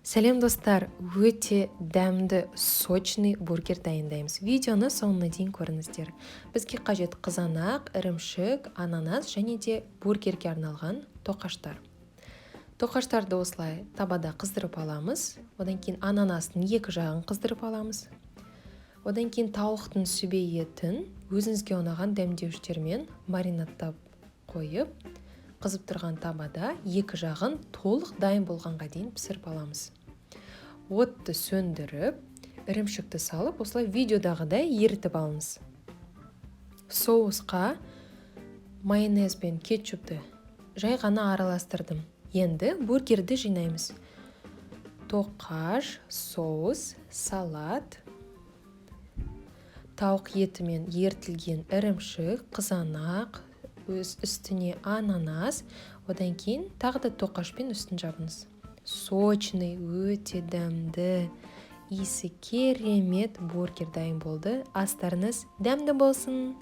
Сәлем, достар! Өте дәмді, сочный бургер дайындаймыз. Видеоны соңына дейін көріңіздер. Бізге қажет: қызанақ, ірімшік, ананас және де бургерге арналған тоқаштар. Тоқаштарды осылай табада қыздырып аламыз. Одан кейін ананастың екі жағын қыздырып аламыз. Одан кейін тауықтың сүбе етін өзіңізге ұнаған дәмдеуіштермен маринадтап қойып, қызып тұрған табада екі жағын толық дайын болғанға дейін пісіріп аламыз. Отты сөндіріп, ірімшікті салып, осылай видеодағыдай ерітіп алыңыз. Соусқа майонез бен кетчупты жай ғана араластырдым. Енді бургерді жинаймыз: тоқаш, соус, салат, тауық етімен ерітілген ірімшік, қызанақ, өз үстіне ананас, одан кейін тағы да тоқашпен үстін жабыңыз. Сочный, өте дәмді, иісі керемет бургер дайын болды. Астарыңыз дәмді болсын!